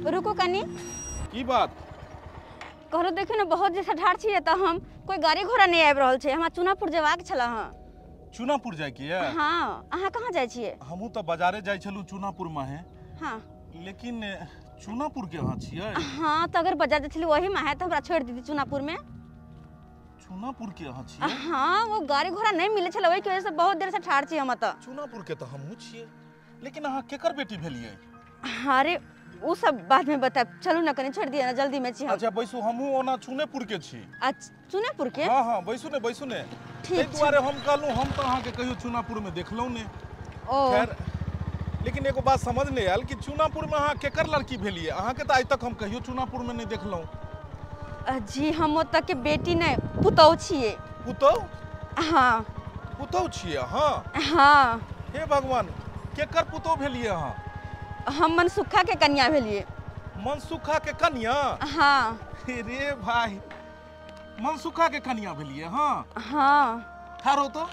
रुको कनी। की बात? कहलो देखियो ने बहुत जे ठाढ़ छियै त हम कोई गाड़ी घोड़ा नहीं आबि रहल छै, हमरा चुनापुर जेबाक छला। हां चुनापुर जाय के ये? हां। अहाँ कहाँ जाइ छियै? हमहूँ त बाजारे जाइ छलहुँ चुनापुर में है। हां लेकिन चुनापुर के अहाँ छियै? हां त अगर बाजार जाइ छली वही में है त हमरा छोड़ दीदी चुनापुर में। चुनापुर के अहाँ छियै? हां वो गाड़ी घोड़ा नहीं मिले छला ओहि के वजह से बहुत देर से ठाढ़ छी हम त। चुनापुर के त हमहूँ छियै, लेकिन अहाँ केकर बेटी भेलियै? अरे वो सब बाद में बताब, चलू ना कनी छोड़ दिया ना, जल्दी में छी हम। अच्छा बैसू, हमहूँ ओना चुनेपुर के छी। अच्छा चुनेपुर के? हां हां बैसू ने बैसू ने। ठीक दुआरे हम कहलहुँ, हम तो अहाँके कहियो चुनापुर में देखलहुँ ने। ओ खैर, लेकिन एगो बात समझ नहीं आयल कि चुनापुर में अहाँ केकर लड़की भेलियै? अहाँके तो आइ तक हम कहियो चुनापुर में नहीं देखलहुँ। जी हम ओतऽ के बेटी नहीं पुतहु छियै। पुतहु? हाँ पुतहु छियै अहाँ? हाँ। हे भगवान, केकर पुतहु भेलियै अहाँ? हम मनसुखा के कन्या भेलियै। मनसुखा के कन्या? हाँ। रे भाई, मनसुखा के कन्या भेलियै? हाँ हाँ। ठाढ़ हो तो।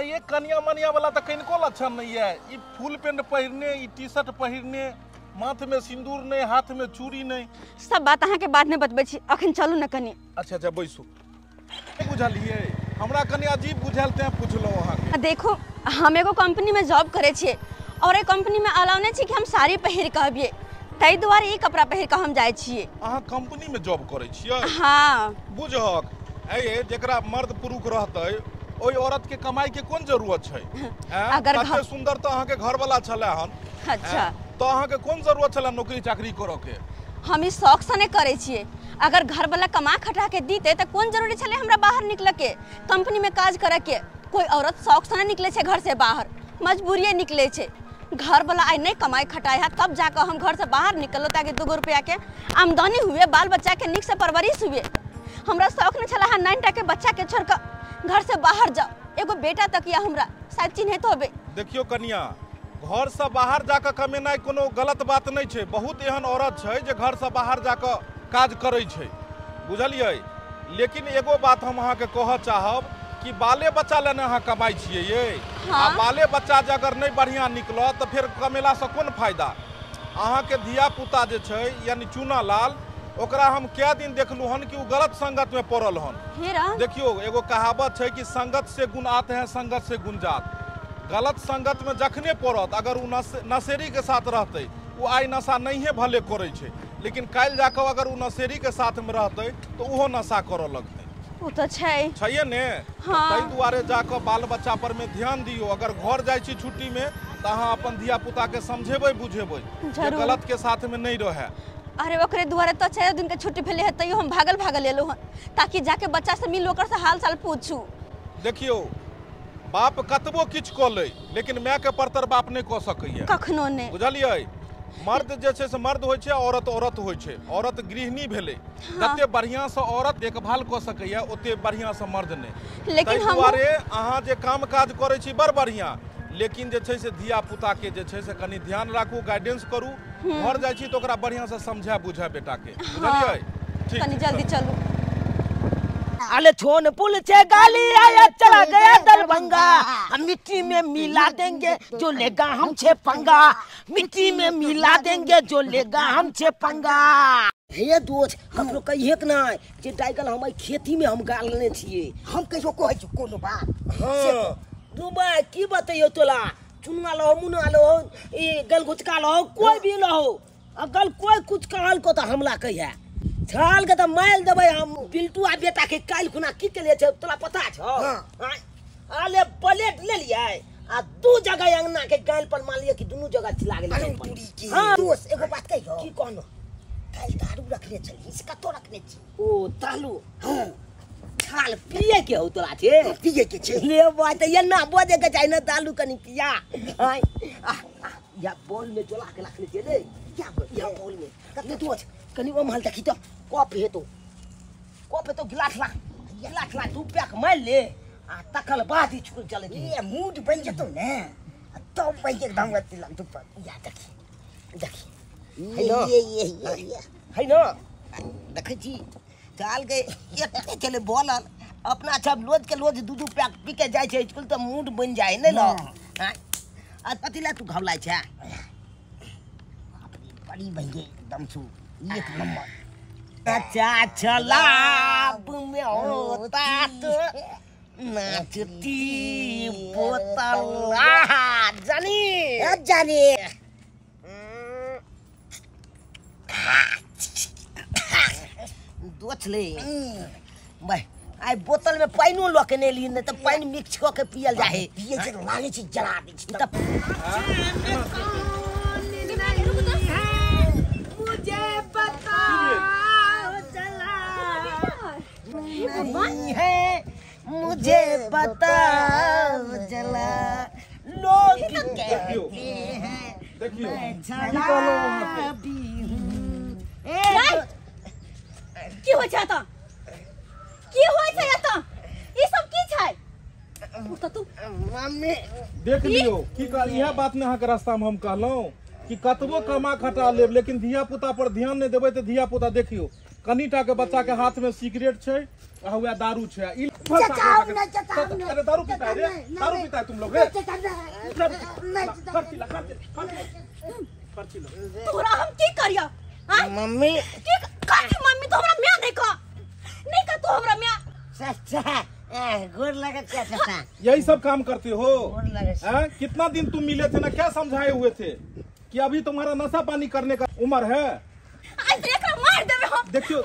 ये कन्या मनिया वाला तो कनिको लक्षण नहीं है। ई फुल पेंट पहिरने, ई टी शर्ट पहिरने, माथ में सिंदूर नहीं, हाथ में चूड़ी नहीं। सब बात अहाँ के बाद में बतबै छी, अखन चलू न कनी। अच्छा अच्छा बैसू। बुझलियै हमरा कनी अजीब बुझायल तें पुछलहुँ अहाँके। देखो हम एगो कंपनी में जॉब करै छियै और एहि कंपनी में अलाउ नहीं छै कि हम साड़ी पहिर के अबियै, ताहि दुआरे ई कपड़ा पहिर के हम जाइ छियै। अहाँ कंपनी में जॉब करै छियै? हाँ। बुझहक ए जेकरा मर्द पुरुष रहतै ओहि औरत के कमाई के कोन जरूरत छै? अगर कते सुंदर तो अहाँ के घर वाला छलै हन। अच्छा तो अहाँ के कोन जरूरत छलै नौकरी चाकरी करऽ के? हम ई शौक से नहीं करै छियै, अगर घर वाला कमा खटा के दीते तऽ कोन जरूरी छलै हमरा बाहर निकलऽ के, कंपनी में काज करऽ के? कोई औरत शौक से नहीं निकले छै घर से बाहर, मजबूरिये निकले छै। घर वाला आइ नहीं कमाई खटाई है तब जाकर हम घर से बाहर निकलो ताकि 2 रुपया के आमदनी हुए, बाल बच्चा के निक से परवरिश हुए। हमरा शौक नहीं छला 9 टा के बच्चा के छोड़ के घर से बाहर जाओ। एगो बेटा तक या हमरा शायद चिन्हित होबे। देखियो कन्या, घर से बाहर जाकर कमेनाइ कोनो गलत बात नहीं छै। बहुत एहन औरत छै जे घर से बाहर जाकर काज करै छै, बुझलियै? लेकिन एगो बात हम अहाँके कहऽ चाहब कि बाले बच्चा ले ने अहाँ कमाइ छियै ये। हाँ? आ बाले बच्चा जे अगर नहीं बढ़िया निकलत तऽ फेर कमेलासँ कोन फायदा? अहाँके धिया पुता जे छै यानी चूना लाल, ओकरा हम कए दिन देखलहुँ हन कि ओ गलत संगत में पड़ल हन। देखियो एगो कहावत छै कि संगत से गुण आते हैं संगत से गुण जात। गलत संगत में जखने पड़त, अगर ओ नशेरी के साथ रहतै, ओ आइ नशा नहिए भले करै छै, लेकिन काल्हि जाकऽ अगर ओ नशेरी के साथ में रहतै तऽ ओहो नशा करऽ लगतै। ओ तऽ छै छैये ने। हाँ। ताहि दुआरे जाकऽ बाल बच्चा पर में ध्यान दियौ। अगर घर जाइ छी छुट्टी में तऽ अहाँ अपन धिया पुता के समझेबै बुझेबै जे गलत के साथ में नहीं रहै। अरे ओकरे दुआरे तो 4 दिन के छुट्टी भेलै है तैयो हम भागल भागल एलहुँ हन ताकि जाके बच्चा से मिल ओकर से हाल चाल पूछू। देखियौ बाप कतबो किछु कऽ लै लेकिन माय के परतर बाप नहीं कऽ सकैया, कखनो नहीं। बुझलियै? मर्द जे छै से मर्द होइ छै, औरत औरत होइ छै। औरत गृहिणी भेलै। हाँ। जते बढ़िया से औरत देखभाल कऽ सकैया ओते बढ़िया से मर्द नहीं। लेकिन ताहि दुआरे अहाँ जे काम काज करै छी बड़ बढ़िया, लेकिन जे छै से धिया पुता के जे छै से कनि ध्यान राखू, गाइडेंस करू। घर जाइ छी तऽ ओकरा बढ़िया से समझा बुझा बेटा के, बुझलियै? ठीक, कनि जल्दी चलू। अरे छोन पुल से गाली आया चला गया दरभंगा, हम मिट्टी में मिला देंगे जो लेगा हम छे पंगा, मिट्टी में मिला देंगे जो लेगा हम छे पंगा। हे दोस्त, ककरो कहिए के नहीं जे डाइगल हम खेती में हम गाल लेने छियै। हम कहियो कहै छी कोनो बात? हां दुबा की बतैयो तोला, चुनवा लहो मुनवा लहो ई गलगुचका लहो कोई भी लहो, अगर कोई कुछ कहल को तो हमला कहिया छाल के तो माइल देबै हम। बिल्टू आ बेटा के काल्हि खुना की केलिए छै तोरा पता छौ? हाँ। आले प्लेट ले लियै आ 2 जगह अंगना के गाल पर मारलियै कि दुनू जगह चिल्ला गेलै। अरे पूरी की। हाँ। दोस्त एगो बात कहियो। की कहनो? काल्हि दारू रखने छली से कतौ रखने छी? ओ दारू? हां। छाल पिए के हो तोरा छे? पिए के छै। ले बात एना बजे के चाही ने दारू कनी पिया। आय या बोल में जोला के रखने छै रे। क्या बोल? या बोल में कते दोस्त कनी ओमहल देखी तो कप हेतो, कप हेतो गिलास ला, गिलास ला 2 पैक मारि ले आ तकल बाद ही छुल चले। ये मूड बन जेतो ने तब बन के एकदम अति लग दू पर। या देखी देखी है ना, ये ये ये ये है ना, देखै छी चाल के एते चले बोलल अपना सब लोज के लोज 2-2 पैक पी के जाइ छै स्कूल तऽ मूड बन जाइ ने ल। आ कथी ला तू घबलाइ छै? बड़ी भैया एकदम सु एक नंबर। अच्छा छलाब में होता तो नाचती बोतल जानी जानी। दोछ ले भाई आई बोतल में पानियो ल के नहीं ली नहीं तो पानी मिक्स क के पियल जाहे। पिए छै लागे छै जला दै छै। त मुझे बताओ चला नहीं है मुझे बताओ चला लोग कहते हैं देखियो शराबी हूं। की होइ छै एतऽ? की होइ छै एतऽ? ई सब की छै? उठ तू मम्मी देख लियो की कहल। इएह बात ने अहाँके रास्ता में हम कहलहुँ कि कतबो कमा खटा लेब लेकिन धिया पुता पर ध्यान नहीं देबै तऽ धिया पुता देखियो कनिटा के बच्चा के हाथ में सिगरेट छै आ वएह दारू छै। अरे दारू पीता है रे, दारू पीता है तुम लोग रे। तोरा हम की करियो मम्मी? की कथी मम्मी? तो हमरा माय नहीं कह नहीं कह तू हमरा माय। चाचा गोर लगा चाचा। यही सब काम करते हो हैं? कितना दिन तुम मिले थे ना, क्या समझाए हुए थे कि अभी तुम्हारा नशा पानी करने का उम्र है। एकरा मार देबे हम। देखियो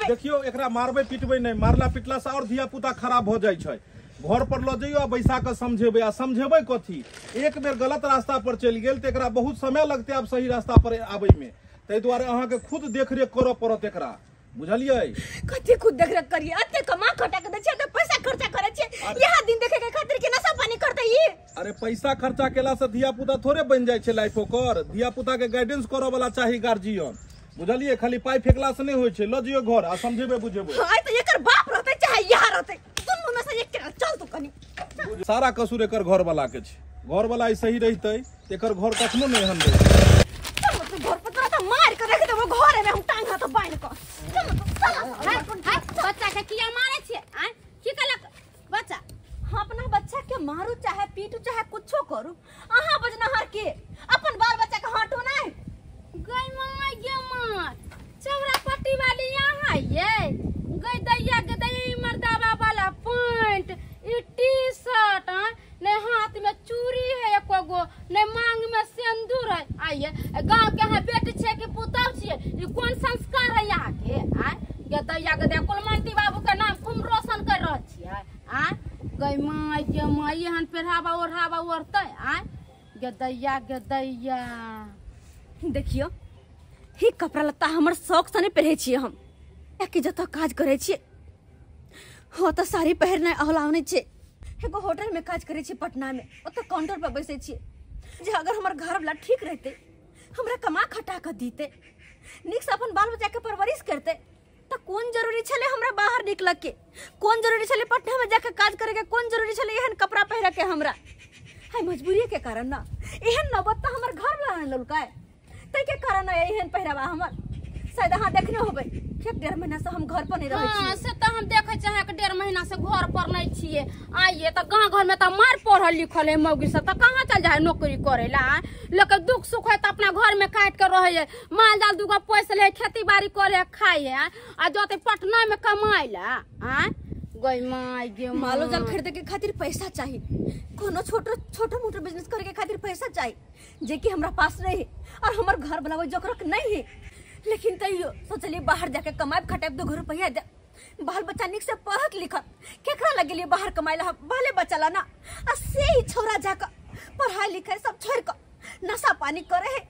देखियो एकरा मारबे पिटबे नहीं, मारला पिटला से और धिया पुता खराब हो जाय छै। घर पर ल जइयो आ बैसा के समझेबे। आ समझेबे कथी, एक बेर गलत रास्ता पर चलि गेल तऽ एकरा बहुत समय लगतै आब सही रास्ता पर आबै में। ताहि दुआरे अहाँके खुद देखरेख करऽ पड़त एकरा, बुझलियै? कथी खुद देखरेख करिए? एते कमा खटा के दै छियै तऽ पैसा खर्चा करै छियै यहाँ दिन देखे के खातिर के नशा पानी करतै ई। अरे पैसा खर्चा केला से धिया पुता थोड़े बनि जाइ छै लाइफ ओकर। धिया पुता के गाइडेंस करऽ वाला चाही गार्जियन, बुझलियै? खाली पाइ फेकला से नहि होइ छै। लऽ जइयो घर आ समझेबै बुझेबै। आइ तऽ एकर बाप रहतै चाहे यहाँ रहतै, दुनू में से एक के। चल तू कनी। सारा कसूर एकर घर वाला के छै। घर वाला सही रहितै तऽ एकर घर कखनो नहि एहन रहितै। घर पर तोरा तऽ मार के रख देबो घरे में हम टांग हाथ बान्हि कऽ। बच्चा के किया मारै छियै? आँय की कहलक बच्चा? हम अपना बच्चा के मारू चाहे पीटू चाहे कुछो करू, अहाँ बजनहार के अपन बाल बच्चा के हटू नहीं। गई मामा गे माँ चौरा पट्टी वाली यहाँ ये गई दैया के दई मर्दाबा वाला पैंट ई टी शर्ट ने हाथ में चूड़ी है एको गो ने मांग में सिंदूर है। आइए गांव के यहाँ बेटी छे कि पुतहु छियै, ई कोन संस्कार है यहाँ के? आय गे दैया के दे कुलमंती बाबू के नाम खूब रोशन कर रहल छियै। आय गई माँ गे माँ एहन पहिरावा ओढ़ावा ओढ़तै? आय गे दैया गे दैया। देखियो ही कपड़ा लत्ता हमर शौक से नहीं पहिरै छियै हम, कियाकि जतऽ काज करै छियै ओतऽ साड़ी पहिरनाइ अलाउ नहि छै। एगो होटल में काज करै छियै पटना में, ओतऽ काउंटर पर बैसै छियै। जे अगर हमर घरवला ठीक रहतै, हमरा कमा खटा कऽ दितै, नीकसँ अपन बाल बच्चाके परवरिश करतै, तऽ कोन जरूरी छलै हमरा बाहर निकलऽके? कोन जरूरी छलै पटनामे जाके काज करैके? कोन जरूरी छलै एहन कपड़ा पहिरऽके हमरा? हाय मजबूरीके कारण ना एहन नौबत तऽ हमर घरवला आनि लेलकै, ताहिके कारण एहन पहिरावा हमर। शायद अहाँ देखने होबै एक डेढ़ महीना से हम घर पर नहीं रहै छियै। से तऽ हम देखै छियै अहाँके 1.5 महीना से घर पर नहीं छियै। आइए तऽ गाँव घर में तऽ मार पढ़ल लिखल है मौगी सब, तऽ कहाँ चल जाए नौकरी करे ला? लोक के दुख सुख है तऽ अपना घर में काटि के रहै है, माल जाल दूगो पोसि लै है, खेती बाड़ी करे है, खाइ है, आ जते पटना में कमाइ ला। आँय गई माय गे मालो जाल खरीदे के खातिर पैसा चाहिए, कोनो छोटो छोटो मोटो बिजनेस करे के खातिर पैसा चाहिए, जे कि हमरा पास नहीं है और हमर घर वाला जोकरक नहीं है। लेकिन तैयो सोचलिए बाहर जाके कमाएब खटाएब 2 रुपया दे बाल बच्चा निक से पढ़त लिखत, केकरा लगेलिए बाहर कमाए ला? बाले बच्चा ला ना। आ से ही छोरा जाकर पढ़ाई लिखाई सब छोड़ के नशा पानी करे है।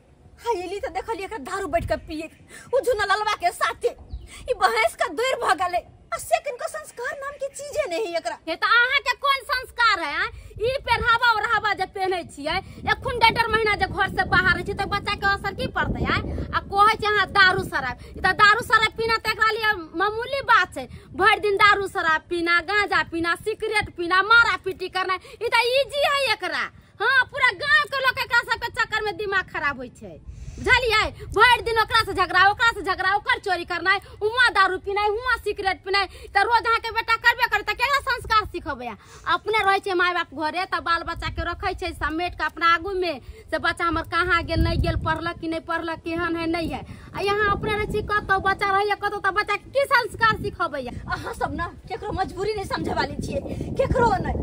हाईली तो देखलिए एकरा दारू बैठ के पिए उ झुना ललवा के साथे ई बहस का दूर भ गेलै। आ से किनको संस्कार नाम की चीजे नहीं एकरा। हे त अहाँ के कोन संस्कार है? ई पहिरावा ओढ़ावा जे पहनै छियै, एखन 1.5 महीना जे घर से बाहर रहै छै तऽ बच्चा के असर की पड़तै? आय आ कहै छै अहाँ दारू शराब, ई तऽ दारू शराब पीना तऽ एकरा लिए मामूली बात छै। भरि दिन दारू शराब पीना, गांजा पीना, सिगरेट पीना, मारा पीटी करना, ई तऽ इजी है एकरा। हाँ पूरा गाँव के लोग एकरा सबके चक्कर में दिमाग खराब होइ छै। बुझलियै भरि दिन ओकरा से झगड़ा ओकर चोरी करनाइ हुआं दारू पीनाइ हुआं सिगरेट पीनाइ त रोज अहाँ के बेटा करबे करे त केना संस्कार सिखबै। अपने रहै छै माय बाप घरे त बाल बच्चा के रखै छै समेट के अपना आगू में से बच्चा हमर कहाँ गेल नहीं गेल पढ़लक कि नहीं पढ़लक केहन है नहीं है। आ यहाँ अपने रहै छी कतौ बच्चा रहैया कतौ त बच्चा के की संस्कार सिखबै। अहाँ सब ना केकरो मजबूरी नहीं समझे वाली छियै केकरो नहीं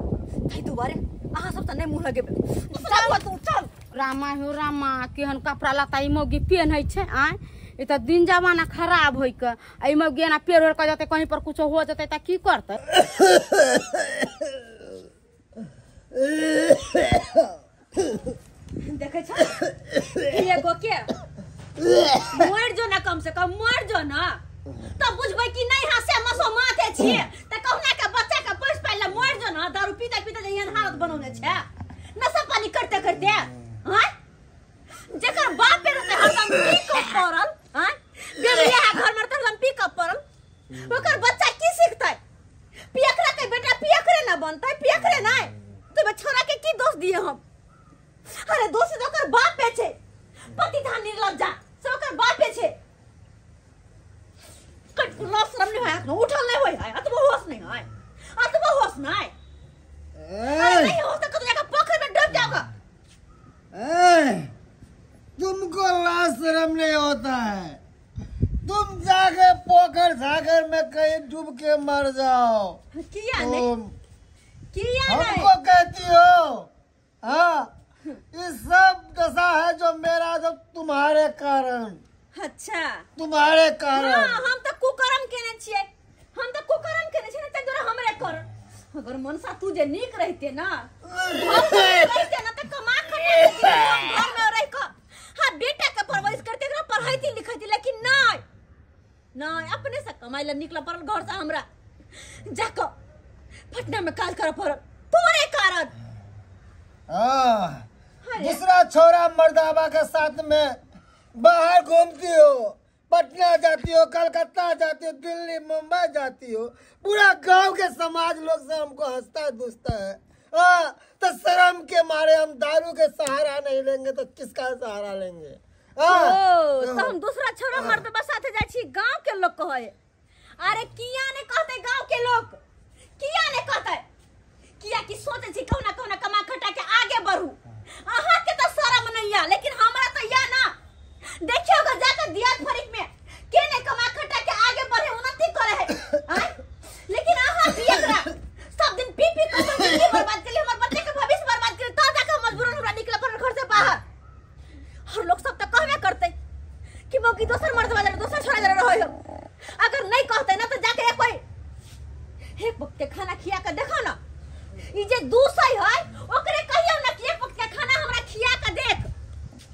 ताहि दुआरे अहाँ सब त नहीं मुँह लगेबै। चल तू चल। रामा हो रामा केहन कपड़ा लत्ता ई मौगी पेन्है छै आँय ई त दिन जमाना खराब होइ के आ ई मौगी एना पेड़ ओढ़ के जेतै कहीं पर कुछो हो जेतै त की करतै। देखै छ एगो के मर जो ना कम से कम मर जो ना तब बुझबै कि नहीं हाँ से मसो माथे छियै त कहुना के बच्चा के पोस पाइला मर जो ना दारू पीते पीते जे एहन हालत बनौने छै नशा पानी करते करते हाँ जेकर बाप पे रहते हरदम पी के पड़ल हाँ बेबिया घर में हरदम पी के पड़ल ओकर बच्चा की सीखतै। पियकरा के बेटा पियकरे ना बनतै पियकरे नहीं तो छोरा के की दोष दिए हम। अरे दोष तो ओकर बाप पे छै पति धान निर्लज्जा से ओकर बाप पे छै। कट शरम नहीं होय उठल नहीं होय अतबो होश नहीं है अतबो होश नहीं। अरे नहीं होश तो कतौ जाके पोखर में डूब जाओगा। तुमको लाज शर्म नहीं होता है तुम जाके पोखर सागर में कहीं डूब के मर जाओ। किया नहीं किया नहीं हमको कहती हो। हाँ ये सब दशा है जो मेरा जो तुम्हारे कारण। अच्छा तुम्हारे कारण। हाँ, हम तो कुकर्म केने छियै हम तो कुकर्म केने छियै तै दुआरे हमरे कारण। अगर मनसा तू जे नीक रहते ना रहते ना त कमा खटा के घर में रह के हां बेटा के परवरिश करते एकरा पढ़ाईती लिखाईती लेकिन नहीं नहीं अपने से कमाई ला निकला पड़ल घर से हमरा जाके पटना में काज करे पड़ल तोरे कारण। हां दूसरा छोरा मर्दाबा के साथ में बाहर घूमती हो पटना जाती हो कलकत्ता जाती हो दिल्ली मुंबई जाती हो पूरा गांव के समाज लोग से हमको हंसता दुसता है। हाँ तो शर्म के मारे हम दारू के सहारा नहीं लेंगे तो किसका सहारा लेंगे। ओ तो हम दूसरा छोरा मर्द साथे जाय छी गांव के लोग कहे। अरे किया ने कहते गांव के लोग किया ने कहते किया कि सोचे छी कहुना कहुना कमा खटा के आगे बढ़ू। अहाँ के तो शर्म नहीं या लेकिन हमरा तो या ना देखियो ग जाकर दियात फरीक में के ने कमा खटा के आगे बढ़े उन्नति करे है आय लेकिन अहाँ पियकरा सब दिन पी पी के जिंदगी बर्बाद कर ले हमर बच्चे के भविष्य बर्बाद कर तब जाकर मजबूरन हमरा निकले पड़ल घर से बाहर। और लोग सब त कहबे करते कि मौकी दोसर मर्द वाला दोसर छोरा जरे रहै हो। अगर नहीं कहते ना तो जाके कोई एक वक्त के खाना खिया के देखो ना ई जे दूसै है ओकरे कहियो ना कि एक वक्त के खाना हमरा खिया के देख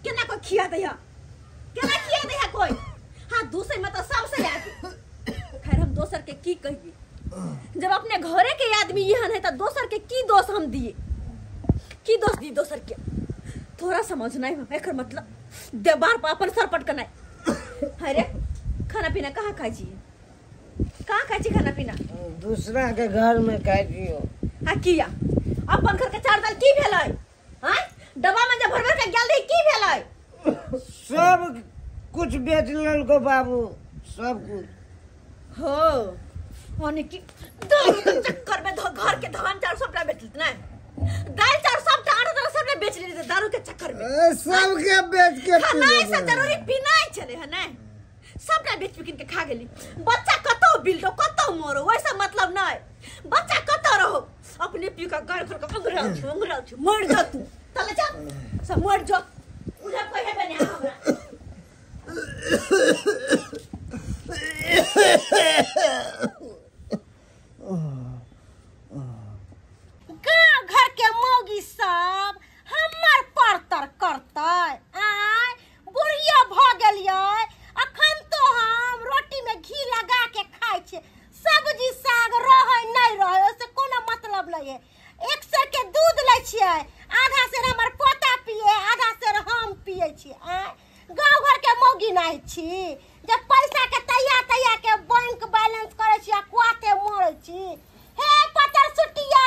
केना कोई खिया दै है केना खिया दे है कोई। हाँ दूसरे में तो सबसे आगे खैर हम दोसर के की कहिए जब अपने घरे के आदमी एहन है तो दोसर के की दोष हम दिए की दोष दी दोसर के थोड़ा समझ नहीं हो एकर मतलब देबार पर अपन सर पटकनाइ। अरे खाना पीना कहाँ खाइ छी कहाँ खाइ छी खाना पीना दूसरा के घर में खाइ छी। हाँ किया अपन घर के चार दाल की भेलै हाँ डब्बा में जे भर भर के गेल रही की भेलै सब कुछ बेच लेलको बाबू सब कुछ हो होने की दारू के चक्कर में घर के धान चाउर सबटा बेच लेते ना दाल चाउर सबटा आटा दाल सबटा बेच लेते दारू के चक्कर में सबके बेच के खानाइ से जरूरी पीनाइ छलै है नै सबटा बेच बिकिन के खा गेली। बच्चा कतौ बिलटो कतौ मरो वैसा मतलब नहीं बच्चा कतौ रहो अपने पी के गाड़ खोल के अंगराल छु अंगराल छु मर जा तू तले जा सब मर जा उधर कहे बने हमरा। गाँव घर के मौगी सब हमर परतर करतै आय बुढ़िया भ गेलियै अखन तो हम रोटी में घी लगा के खाइ छियै सब्जी साग रहै नहीं रहै ओइसे कोनो मतलब नहीं है। एक सेर के दूध लै छियै आधा सेर हमर पोता पिए आधा सेर हम पिए छियै। आय गाँव घर के मौगी नहीं छी जब पैसा के तैयार तैयार के बैंक बैलेंस करै छी आ कुआते मरै छी। हे पतर सुटिया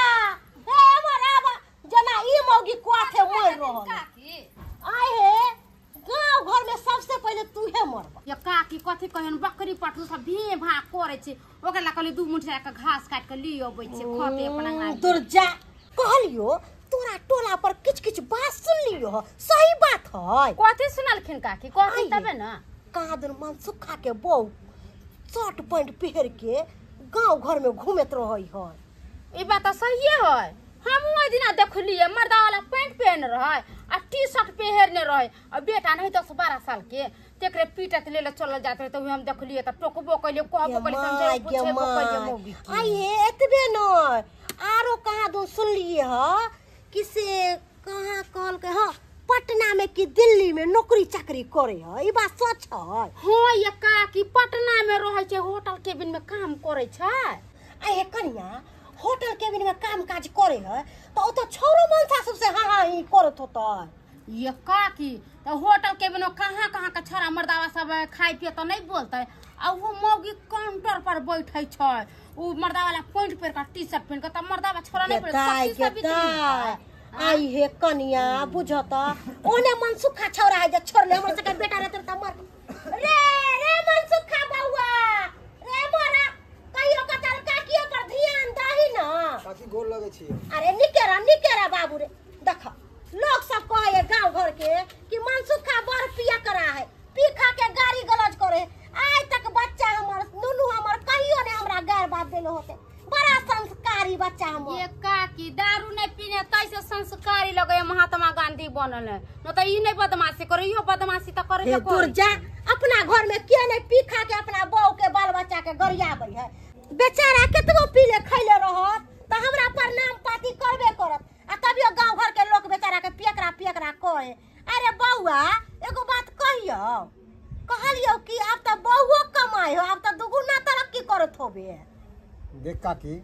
हे हमर आब जना ई मौगी कुआते मर रहल। आय हे गाँव घर में सब मरबा। ये काकी कथी कहन बकरी पटू सब भी भा करे छै, ओकरा ला कहली 2 मुठा के घास काट के लियो अबै छै खते अपन अंगना। दुर्जा कहलियो तोरा टोला पर किछ किछ बात सुनलियो ह, सही बात है? कथी सुनलखिन काकी कहथिन तबे ना। कहाँ दिन मनसुखा के बहू शर्ट पैंट पहिर के गांव घर में घूमत रहै है। ई बात सही है, हम ओइ दिना देखलिए मर्दा वाला पैंट पहन रहे आ टी शर्ट पहिरने रहे आ बेटा नहीं 10-12 साल के तेकरे पीटत लेले चलल जात रहे, तो हम देखलिए त टोकबो कइले कहबो कइले समझे पूछेबो कइले मौगी। आई हे एतबे न आरो कहाँ दो सुनलिए ह कि से कहाँ कहल के हां पटना में कि दिल्ली में नौकरी चाकरी करे है, ई बात सच है? हां ये काकी पटना में रहै छै, होटल केबिन में काम करे छै। आई हे कनिया होटल केबिन में काम काज करे है तो ओ तो छोरो मनसा सबसे हां हां ही करत होता। ये काकी तो होटल केबिन में कहाँ कहाँ का छोरा मर्दावा सब खाइ पिए तो नहीं बोलते, आ वो मौगी काउंटर पर बैठे छै, उ मर्दा वाला पैंट पहिर के टी शर्ट पहिर के, त मर्दावा छोरा नहीं पहिर। आई हे कनिया बुझत ओने मनसुखा छोरा है जे छोड़ले हमर सबके बेटा रहते त मर रे रे मनसुखा बउआ रे मोरा कहियो कतार काकियो पर ध्यान दही ना। काकी गोर लगे छी। अरे निकेरा निकेरा बाबू रे, देख लोग सब कहे गांव घर के कि मनसुखा बड़ पिया करा है, पी खा के गाड़ी गलौज करे, आज तक बच्चा हमर नुनू हमर कहियो ने हमरा गैर बात देले होते, बड़ा संस्कारी बच्चा हमर। ये काकी दारू नहीं पीने तैसे संस्कारी लगे महात्मा गांधी बनल है, न त ई नहीं बदमाशी करे, इहो बदमाशी त करे के दूर जा अपना घर में के नहीं पी खा के अपना बहू के बाल बच्चा के गरियाबै है, बेचारा केतबो पीले खैले रहत त हमरा प्रणाम पाती करबे करत, आ तबियो गांव घर के लोग बेचारा के पियकरा पियकरा कहे। अरे बउआ एगो बात कहियो, कहलियो कि अब त बहुओ कमाए हो, अब त दुगुना तरक्की करत होबे। देख काकी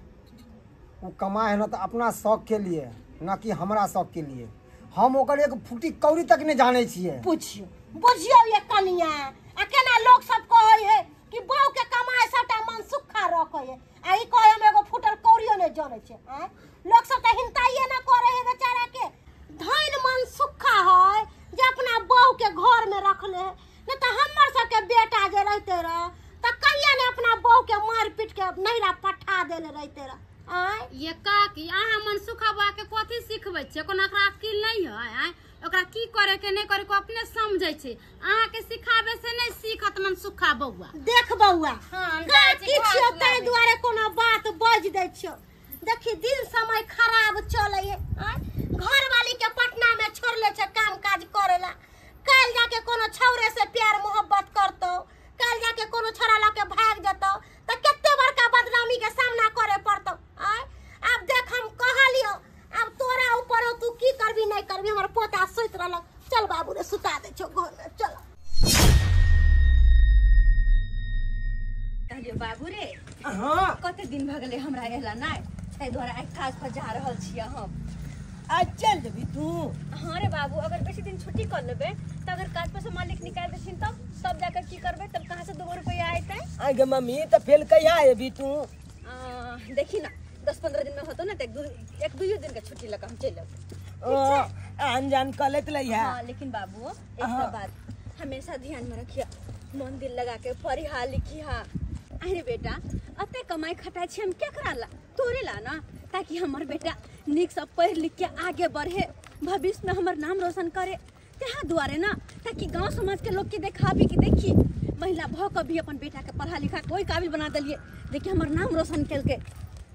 वो कमाए है ना तो अपना शौक के लिए, ना कि हमरा शौक के लिए। हम ओकर एक फूटी कौड़ी तक नहीं जाने छिए। पूछियो बुझियो ये कनिया आ केना लोग सब कहै है कि बहू के कमाए सबटा मन सुखा रखै है, आ ई कहै हम एगो फूटल कौड़ियो नहीं जानै छै। आय लोग सब त हिंताइए ना करे है बेचारा के, धन मन सुखा है जे अपना बहू के घर में रखले है, नहीं त हमर सबके बेटा जे रहते रह त कहिया ने अपना बहू के मार पीट के नैरा पठा देले रहते रह। आय ये काकी अहाँ मनसुखा बा के कथी सिखबै छियै, कोनो ओकरा अकिल नहीं है? आय ओकरा की करे के नहीं करे के अपने समझै छै, अहाँ के सिखाबे से नहीं सीखत मनसुखा बउआ। देख बउआ हां काकी छियो तै दुआरे कोनो बात बज दै छियो, देखी दिन समय खराब चलै है। आय घर वाली के पटना में छोड़ले छै काम काज करेला, काल जाके कोनो छौरे से प्यार मोहब्बत करतौ, काल जाके कोनो छोरा लऽ के भाग जतौ त कते बड़का बदनामी के सामना करे पड़तौ। आय आब देख हम कहलियो अब तोरा ऊपर हो, तू की करबी नहीं करबी, हमर पोता सुति रहलक, चल बाबू रे सुता दे छौ घर में चल। कहलियो बाबू रे हां कते दिन भ गेलै हमरा एला नै, एहि दुआरे आइ काज पर जा रहल छियै हम। आज चल जेबी तू? हाँ रे बाबू अगर बेसी दिन छुट्टी कर लेबे त अगर काज पर से मालिक निकाल देथिन तब तब जाकर की करबे, तब कहाँ से 2 रुपया आएतै? आइ गे मम्मी त फेल कहिया एबी तू? देखी ना 10-15 दिन में होतो ना त एक दुइयो दिन के छुट्टी लगा हम चलि अबै। अनजान कलेत लइहा। हां लेकिन बाबू एक बात हमेशा ध्यान में रखिया, मन दिल लगा के पढ़िहा लिखिहा। अरे बेटा अते कमाई खटाई छी हम केकरा ला, तोरे ला ना, ताकि हमर बेटा निक से पढ़ लिख के आगे बढ़े, भविष्य में हमर नाम रोशन करे, त्यहाँ दुआरे ना, ताकि गांव समाज के लोग के देखाबी कि देखी महिला भ के भी अपन बेटा के पढ़ा लिखा कोई काबिल बना दिलिए, देखिए हमर नाम रोशन केलकै।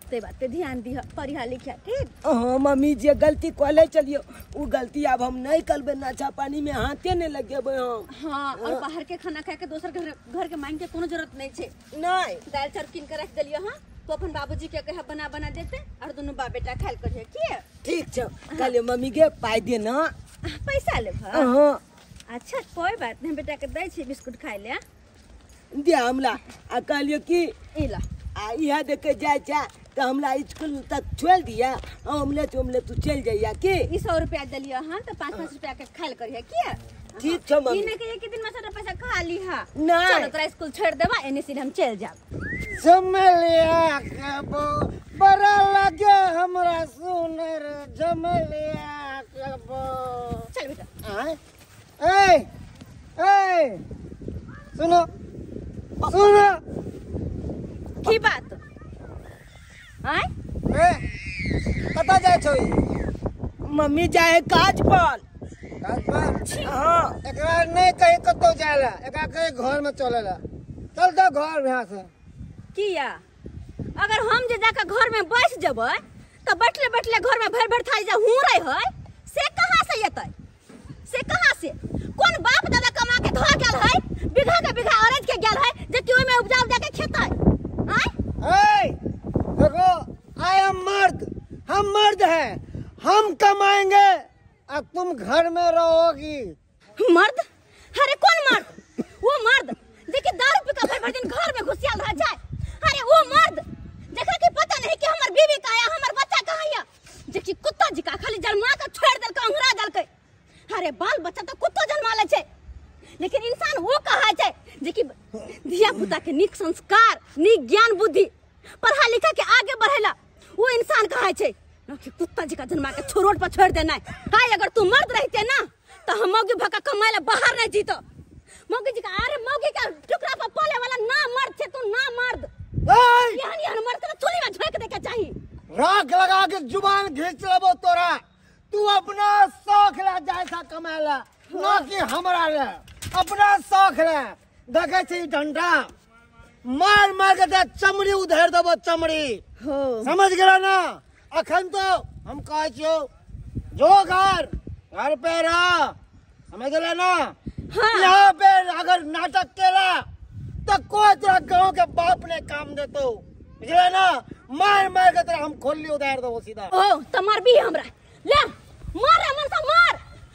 ते बात पे ध्यान दिह, पढ़िहा लिखिहा ठीक? हां मम्मी जे गलती कहले चलियो उ गलती अब हम नहीं करबे, नाचा पानी में हाथे नहीं लगेबे हम। हां और बाहर के खाना खा के दोसर घर के मांग के कोनो जरूरत नहीं छे। नहीं दाल चाउर कीन के रख देलियो। हां तो अपन बाबूजी के कहे बना बना देते और दोनों बाप बेटा खाइल करिए की। ठीक छौ, कहलियो मम्मी के पाई दे ना। पैसा लेब? हां अच्छा कोई बात नहीं बेटा के दै छी बिस्कुट खाइ ले दे हमरा। आ कहलियो कि ई ला आ इहा देखे जाय छै त हमरा स्कूल तक छोड़ दिया, ऑमलेट ऑमलेट तू चल जाइया की। ई 100 रुपया देलियो हां त 5-5 रुपया के खाइल करिए की। ठीक छौ मम्मी। ई नै के एक दिन में सारा पैसा खा लीहा। नहीं चलो तोरा स्कूल छोड़ देबा एने सीधे हम चल जाब। जमलिया के बो बड़ा लगे हमरा सुनर जमलिया के बो। चल बेटा। आय ए ए सुनो सुनो की बात आय ए कतऽ जाइ छौ मम्मी जाए काज पर। काज पर? हाँ। एकरा नहीं कहीं कतौ जाए ला, एकरा कहीं घर में चले ला। चल तो घर यहाँ से। किया अगर हम जे जाकर घर में बैठ जबै तो बैठले बैठले घर में भर भर थाली जा हूँ रहे है से कहाँ से एतै, से कहाँ से? कौन बाप दादा कमा के धो गेल है, बीघा के बीघा अरज के गेल है जे कि ओइ में उपजा उपजा के खेतै? आय ए देखो, I am मर्द, हम मर्द हैं, हम कमाएंगे और तुम घर में रहोगी। मर्द? अरे कौन मर्द? वो मर्द जे कि दारू पी के भर भर दिन घर में घुसियाल रह जाए। अरे वो मर्द जेकरा के पता नहीं कि हमर बीवी कहाँ है, हमर बच्चा कहाँ है, जे कि कुत्ता जी का खाली जन्मा के छोड़ देलकै, अंगरा देलकै। अरे बाल बच्चा तो कुत्तो जन्मा ले छै, लेकिन इंसान वो कहा छै जे कि धिया पुता के नीक संस्कार, नीक ज्ञान बुद्धि, पढ़ा लिखा के आगे बढ़ेला वो इंसान कहा छै, न कि कुत्ता जी का जन्मा के रोड पर छोड़ देना। हाय अगर तू मर्द रहते ना तो हम मौगी भका कमाए ला बाहर नहीं जीतो। मौगी जी का अरे मौगी का टुकड़ा पर पाले वाला ना मर्द छे तू, ना मर्द। एहन एहन मर्द के चूल्ही में झोंक दे के चाही। राख लगा के जुबान घींच लेबो तोरा। तू अपना शौक ला जाय था कमाए ला, ना कि हमरा ले। अपना शौक ला देखे छी डंडा मार मार के चमड़ी उधेर देबो, चमड़ी। समझ गेला ना? अखन तो हम कहै छियौ जो घर घर पे रह, समझ गेला ना? हाँ। यहाँ पे अगर नाटक केला तो कोई तोरा गाँव के बाप ने काम देतो, बुझले ना? मार मार के तोरा हम खोली उधार देबो सीधा। ओ त मारबी हमरा, ले मार रे मनसा, मार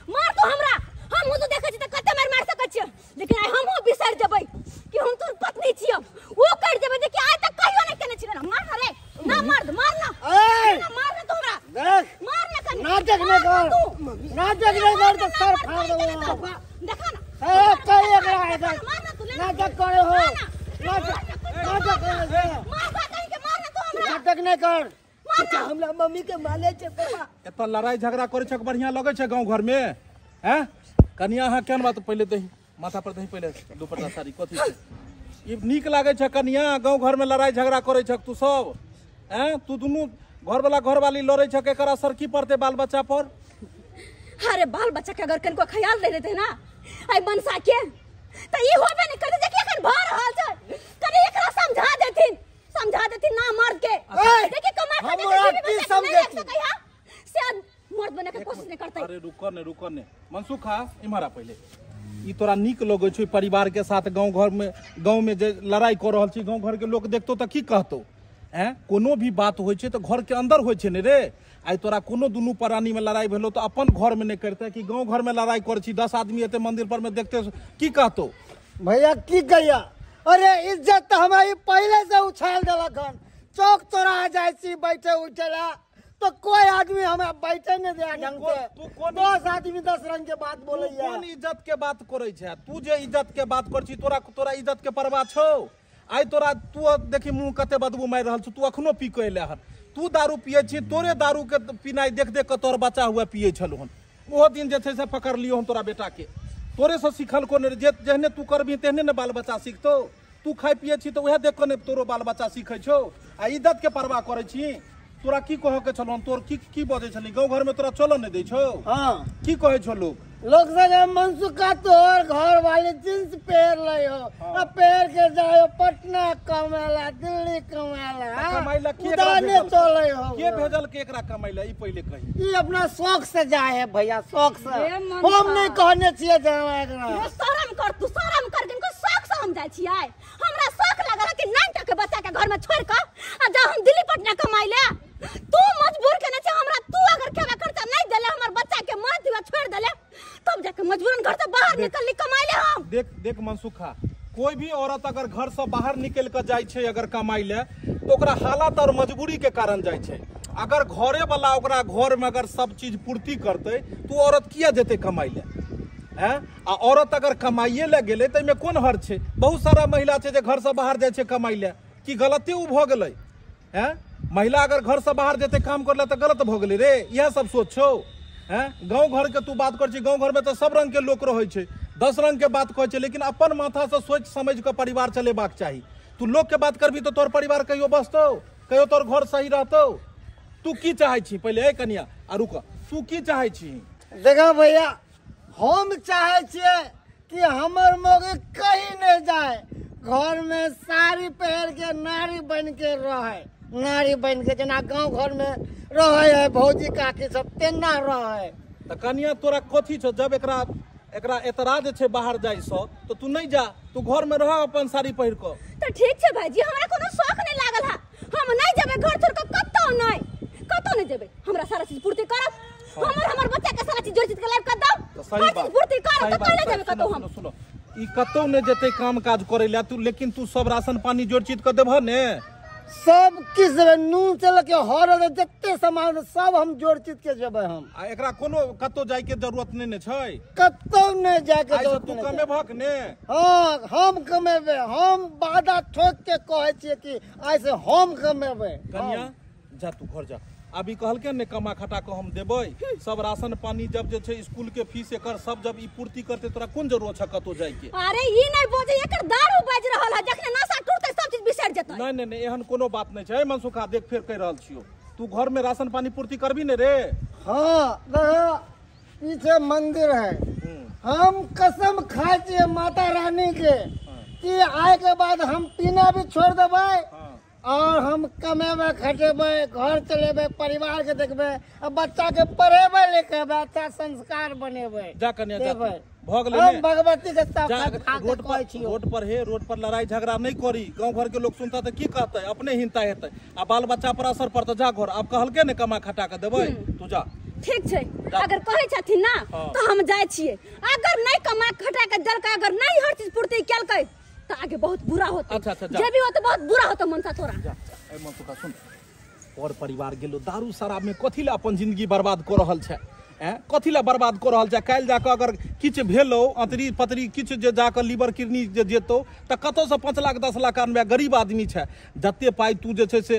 मार तो हमरा। हम तो देखै छी त कते मार मार सकै छियै, लेकिन आइ हमहूँ बिसरि जेबै कि हम तोर पत्नी छियौ। ओ कर जेबै जे कि आइ तक कहियो नहि केने छियै। मार ना रे, ना मर्द, मार ना, ना मार ना तू हमरा, देख मार ना कनी, नाटक नहि कर, नाटक नहि कर त सर फाड़ देबो। देखा ना ए कहि एकरा एकरा नाटक करे हो, नाटक नाटक करे छे, मार बा कहीं के, मार ना तू हमरा, नाटक नहि कर। चाचा हमरा मम्मी के माले छे पापा। एतऽ लड़ाई झगड़ा करे छै बढ़िया लगै छै गाँव घर में? हैं कनिया अहाँ केहन बात पहिले दही माथा पर दही पहिले दुपट्टा साड़ी कथी छै ई नीक लागै छै कनिया? गाँव घर में लड़ाई झगड़ा करे छै तू सब, हैं तू दुनू घरवाला घरवाली लड़ै छै, एकर असर की पड़तै बाल बच्चा पर? अरे बाल बच्चा के अगर कनको ख्याल नहीं देते ना आई मनसा के त ई होबे नहीं करते जे कि एखन भर रहल छै। कनी एकरा समझा देथिन, समझा देथिन ना मर्द के। देखि कमा के हमरा की समझेथिन से मर्द बने के कोशिश नहीं करते। अरे रुको ने, रुको ने मनसुखा, इम्हर आ पहिले। ई तोरा नीक लगै छै परिवार के साथ गाँव घर में, गाँव में जे लड़ाई कर रहल छी, गाँव घर के लोक देखतो त की कहतो? हैं कोनो भी बात होइ छै त घर के अंदर होइ छै ने रे। आइ तोरा कोनो दुनू प्राणी में लड़ाई भेलो तो अपन घर में नहीं करते कि गाँव घर में लड़ाई कर छी, 10 आदमी एते मंदिर पर में देखते की कहतो? भैया की कहिया, अरे इज्जत तो हमारी पहले से उछाल देलक हन। चौक चौराहा जाइ छी बैठे उठेला तो कोई आदमी हमें बैठे नहीं दिया ढंग से। तू कोन 10 आदमी 10 रंग के बात बोलैया। कोन इज्जत के बात करै छै तू? जे इज्जत के बात कर छी तोरा, तोरा इज्जत के परवाह छौ? आइ तोरा तू देखी मुँह कते बदबू मारि रहल छौ, तू अखनो पी के एले हन। तू दारू पिए छी, तोरे दारू के पिनाइ देख देख के तोर बच्चा हुआ पिए छलौ हन। ओहो दिन जे छै से पकड़लियौ हम तोरा बेटा के, तोरे से सिखल को ने, जे जेहने तू करबही तेहने ने बाल बच्चा सिखतौ। तू खाइ पिए छी तऽ उएह देख कऽ ने तोरो बाल बच्चा सीखै छौ। आ इज्जत के परवाह करै छी? तोरा की कहऽ के छलौ? तोर की की बजै छली? गाँव घर में तोरा चलऽ नहि दै छौ? हाँ। की कहै छौ लोक? लोग सब मनसुखा तोहर घर वाले जींस पहन रहे हो, आ पहन के जाओ पटना कमाला, दिल्ली कमाला, कमाइला के उदाने चले हो। के भेजल के एकरा कमाइला ई पहिले कही? ई अपना शौक से जाए है भैया, शौक से। हम नहीं कहने छियै जाए एकरा। शरम कर तू, शरम कर, किनको शौक से हम जाइ छियै। हमरा शौक लागल कि 9 के बच्चा के घर में छोड़ के आ जा हम दिल्ली पटना कमाइला। तू मजबूर केने छै हमरा, तू अगर खेबा खर्चा नहीं देले हमर बच्चा के मार दिवा छोड़ देले तब जाके मजबूरन घर से बाहर निकलली कमाइले हम। देख देख मनसुखा, कोई भी औरत अगर घर से बाहर निकल के जाइ छै अगर कमाइ ले तो ओकरा हालत और मजबूरी के कारण जाइ छै। अगर घरे वाला ओकरा घर में अगर सब चीज पूर्ति करते तो औरत किया जेतै कमाइ ले? हैं आ औरत अगर कमाइए ले गेलै तऽ एहिमे कोन हर्ज छै? बहुत सारा महिला छै जे घर से बाहर जाइ छै कमाइ ले, की गलते उ भऽ गेलै? हैं महिला अगर घर से बाहर जेतै काम करले तऽ गलत भऽ गेलै रे? इएह सब सोच छौ? हैं गाँव घर के तू बात कर छी, गाँव घर में तऽ सब रंग के लोक रहै छै। 10 रंग के बात कहै छै, लेकिन अपन माथा से सोच समझ के परिवार चलेबाक चाही। तू लोग के बात करबी तो तोर परिवार कहियो बसतौ, कहियो तोर घर सही रहतौ। तू की चाहै छी पहिले ए कनिया, आ रुक, तू की चाहै छी? देखो भैया, हम चाहै छियै कि हमर मौगी कहीं नहीं जाए, घर में साड़ी पहन के नारी बन के रहे, नारी बन के जना गांव घर में रहे है भौजी काकी सब तेना रहे। त कनिया तोरा कथी छौ, जब एकरा एकरा एतराज छै बाहर जाय सँ तो तू नहीं जा, तू घर में रह अपन साड़ी पहिर के। त ठीक छै भाईजी, हमरा कोनो शौक नहीं लागल है, हम नहीं जेबै घर छोड़ के कतौ नहीं, कतौ नहीं जेबै। हमरा सारा चीज पूर्ति करब, हमर हमर बच्चा के सारा चीज जोड़ चीज के लाइफ कर दौ, हर चीज पूर्ति करब त कइले जेबै कतौ हम। सुनो, ई कतौ नहीं जेतै काम काज करै ला तू, लेकिन तू सब राशन पानी जोड़ चीज के देबह ने? सब किछ देबै, नून से लके हर जते सामान सब हम जोड़ चीज के देबै हम। आ एकरा कोनो कतौ जाय के जरूरत नहीं ने छै, कतौ नहीं जाय के जरूरत। तू कमेबहक ने? हां हम कमेबै, हम वादा ठोक के कहै छियै कि आइ से हम कमेबै। कनिया जा तू घर जा, अभी कहलकै ने कमा खटा के हम देबै सब राशन पानी, जब जे छै स्कूल के फीस एकर सब जब ई पूर्ति करते तोरा कोन जरूरत छै कतौ जाय के? अरे ई नहीं बोझे, एकर दारू बाज रहल है, जखने नशा टूटते सब चीज बिसर जेतै। नहीं नहीं नहीं, एहन कोनो बात नहीं छै मनसुखा, देख फेर कह रहल छियो, तू घर में राशन पानी पूर्ति करबी ने रे? हां देखो पीछे मंदिर है, हम कसम खाय छियै माता रानी के कि आय के बाद हम पीना भी छोड़ देबै और हम कमेबै खटेबै, घर चलेबै, परिवार के देखबै, आ बच्चा के पढ़ेबै लिखेबै, अच्छा संस्कार बनेबै। जा कन्या जा, भऽ गेलै हम भगवती के रोड पर, रोड पर हे, रोड पर लड़ाई झगड़ा नहीं करी, गांव घर के लोग सुनता तऽ की कहतै, अपने हिंता हेतै आ बाल बच्चा पर असर पड़तै। जा घर, आब कहलकै ने कमा खटा के देबै, तू जा। ठीक छै, अगर कहै छथिन ना तो हम जाइ छियै, अगर नहीं कमा खटा के देलकै, अगर नहीं हर चीज पूर्ति केलकै तो आगे बहुत बुरा होता। अच्छा अच्छा, जे भी होता बहुत बुरा होता मनसा तोरा। जा ए मनसुखा सुन, और परिवार गेलो दारू शराब में कथी ला अपन जिंदगी बर्बाद कर रहल छै, कथी ला बर्बाद कर रहल छै? काल्हि जाके अगर किछु भेलो अतरी पतरी किछु जे जाके लीवर किडनी जे जेतौ तऽ कतौ से 5 लाख 10 लाख आनबे, गरीब आदमी छै, जते पाइ तू जे छै से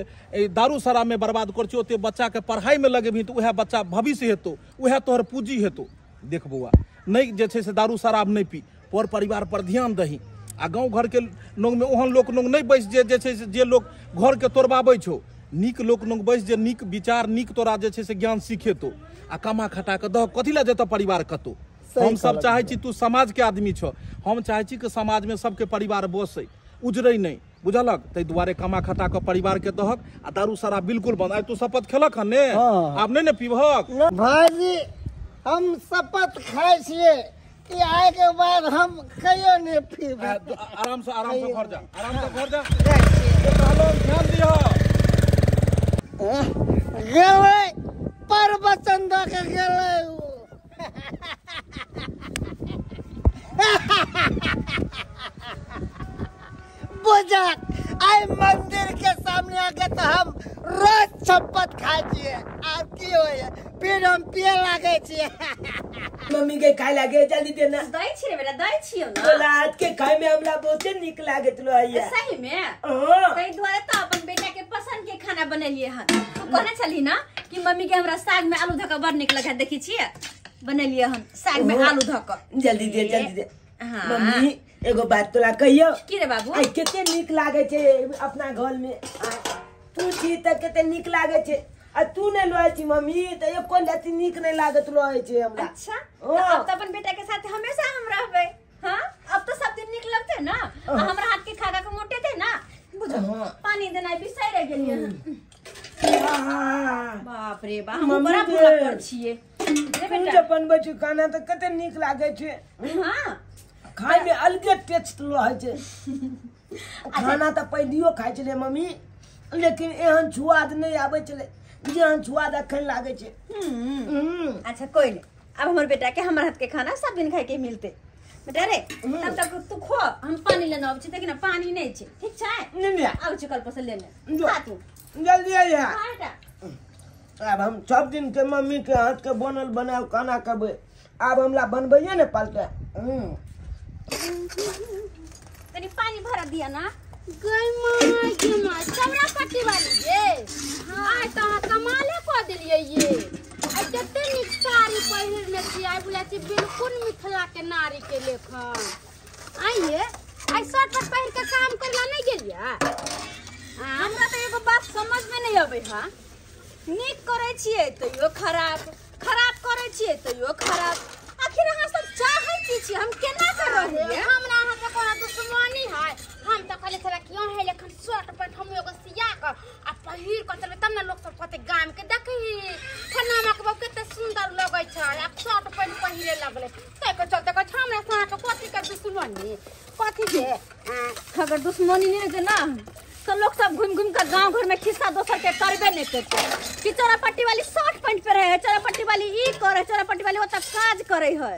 दारू शराब में बर्बाद कर छी ओते बच्चा के पढ़ाई में लगेबही तऽ उएह बच्चा भविष्य हेतौ, उएह तोहर पूंजी हेतौ। देख बौआ, नहीं जे छै से दारू शराब नहीं पी, पर परिवार पर ध्यान दही। आ गाँव घर के लोग में ओहन लोक लोग नहीं बैस जे छै से जे लोग घर के तोड़बाबै छौ, नीक लोक लोग बैस जे नीक विचार नीक तोरा जे छै से ज्ञान सिखेतौ आ कमा खटा के दह, कथी लए जेतौ परिवार कतौ। हम सब चाहै छी तू समाज के आदमी छौ, हम चाहै छी कि समाज में सबके परिवार बसै, उजरै नहीं, बुझलक? ताहि दुआरे कमा खटा के परिवार के दहक आ दारू शराब बिल्कुल बंद। आइ तू शपथ खेलक हन ने? आब नहीं ने पीबहक? भाईजी हम शपथ खाइ छियै कि आय के बाद हम कहियो नहीं पीबै। आराम से, आराम से घर जा, आराम से घर जा, कहलो ध्यान दिह। गेलै पर वचन दऽ के गेलै उ। बुझक आइ मंदिर के सामने आके तो हम रोज शपथ खाइ छियै, आब की होइए फिर हम पिए लागै छियै। मम्मी के खाय लागे जल्दी देना। दै छी रे बेटा, दै छियौ ना। तोरा हाथ के खाय में हमरा बहुते नीक लागैत रहैया। सही में? हां, ताहि दुआरे त अपन बेटा के पसंद के खाना बनेलियै हन। तू कहने छली ना कि मम्मी के हमरा साग में आलू धऽ के बड़ नीक लगै, देखै छियै बनेलियै हन साग में आलू धऽ के। जल्दी दे, जल्दी दे। हां मम्मी एगो बात तोरा कहियौ। की रे बाबू? आइ कते नीक लागै छै अपना घर में, तू छी त कते नीक लागै छै, आ तू नहीं रहै छी मम्मी त एको रति नीक नहीं लागत रहै छै हमरा। अच्छा, अब त अपन बेटा के साथ हमेशा हम रहबै। हां, अब तो सब दिन नीक लगतै ना, आ हमरा हाथ के खा खा के मोटेतै ना। बुझो पानी देनाइ बिसरि गेलियै हन। बाप रे बाप, हम बड़ा बुरा कर छियै रे बेटा। तू जे बनबै छी खाना त कते नीक लागै छै। हां, खाय में अलगे टेस्ट रहै छै। खाना त पहिलियो खाइ छलै मम्मी, लेकिन एहन स्वाद नहीं आबै छलै जेहन स्वाद अखन लागै छै। अच्छा कोई नहीं, अब हमर बेटा के हमर हाथ के खाना सब दिन खाय के मिलते। बेटा रे तब तक तू खो, हम पानी लेने आबै छी, देखी ना पानी नहीं छै। ठीक छै? नहीं आबै छी कल पर से लेने, खा तू जल्दी आइया। हां बेटा, अब हम सब दिन के मम्मी के हाथ के बनल बनायल खाना खेबै, आब हमरा बनबैये ने पड़तै। तनी पानी भरा दिया ना। गई माय गे माय, चौरा पट्टी वाली ये। आइ त अहाँ कमाले कऽ देलियै ये। आइ कते नीक साड़ी पहिरने छी, आइ बुझै छी बिल्कुल मिथिला के नारी। साड़ी के लेखन आइए आई शर्ट पैंट पहिर के काम करला नहीं गेलियै। हमरा त एगो बात समझ में नहीं आबै हा, नीक करै छियै तैयो खराब, खराब करै छियै तैयो खराब, आखिर अहाँ सब चाहै की छी, हम केना कर रहलियै? हमरा अहाँ के कोनो दुश्मनी है? हम त कहले छला कि अहाँ लेखन शर्ट पैंट हम एगो सिया के आ पहिर के चलबै तब ने लोक सब कहतै गाम के देखही फलाना के बहू कते सुंदर लगै छै आ शर्ट पैंट पहिरे लगलै, तै के चलते कहै छै हमरा से अहाँ के कथी के दुश्मनी, कथी के? अगर दुश्मनी नहीं रहतै ना तो लोग सब घूम घूम कर गांव घर में खिस्सा दोसर के करबे नहीं करते कि चोरापट्टी वाली शर्ट पैंट पे रहे, चोरापट्टी वाली ई करे, चोरापट्टी वाली ओतऽ काज करे है,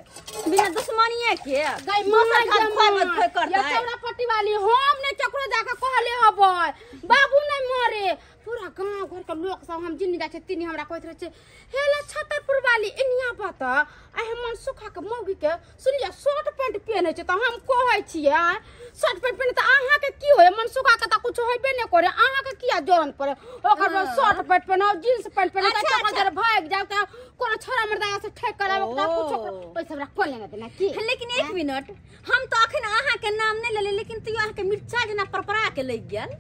बिना दुश्मनीये के दोसर काज खोइ मत खोइ करतै। चोरापट्टी वाली हम नहीं चकरो जाके कहले हबै बाबू नहीं मरे, पूरा गांव घर के लोग सब हम जिन्नी जाइ छै तिन्नी हमरा कहैत रहै छै हेला छतरपुर वाली एनिया बता आ हम मन सुखा के मौगी के सुनिया शर्ट पैंट पहिनै छै, त हम कहै छियै शर्ट पैंट पहिनै त अहाँ के की होय, मन सुखा के त कुछ होबे नै करे, अहाँ के किया जरन पड़े, ओकर बाद शर्ट पैंट पहिनाउ जींस पैंट पहिनाउ त चकल जर भागि जाउ त कोनो छोरा मर्दा से ठेक कराबे त कुछ पैसा हमरा कोन लेना देना की। लेकिन एक मिनट, हम तो अखन अहाँ के नाम नहीं लेले, लेकिन तैयो अहाँ के मिर्चा जेना परपरा के लागि गेल,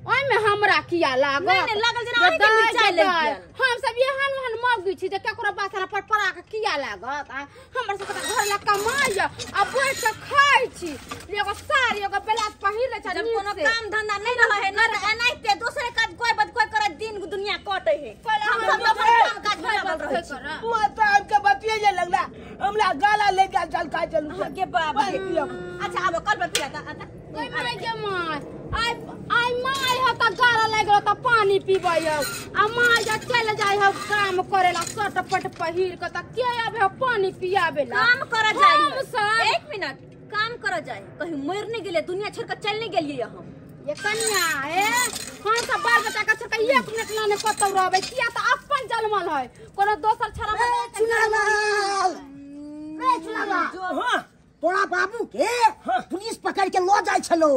ओहिमे हमरा किया लागत? नहीं लागल जेना अहाँ के मिर्चा लागि गेल। हम सब एहन ओहन मौगी छी जे केकरो बात पर पड़ा के किया लागत? हमर सब त घर ला कमाइ आ बैठ के खाइ छी, एगो साड़ी एगो ब्लाउज पहिर लै छै, जब कोनो काम धंधा नहीं रहे है ना त एनाहिते दोसरे काज कोई बद कोई करे दिन दुनिया कटे है, हम सब अपन काम काज में लागल रहै छी। माता हमके बतिये लगला हमरा गाला ले के चल का चलू के बाप। अच्छा आबो कल पर फिर आता कोई माय के माय आई आई my ह त गाला लागि गेल त पानी पीबै हौ आ my जा चल जाइ हौ काम करेला शर्ट पैंट पहिर के त के आबे हौ पानी पियाबे ला? काम कर जाय, एक मिनट काम कर जाय, कहीं मर नहीं गेले दुनिया छोड़ के चल नहीं गेलियै हम। ये कनिया ए हम सब बाल बच्चा के छोड़ के एक मिनट लाने कतौ रहबै किया त अपन जलमल है कोनो दोसर छड़ा चुनालाल रे चुनालाल हां तोरा बाबू के पुलिस पकड़ के लो जाय छलो।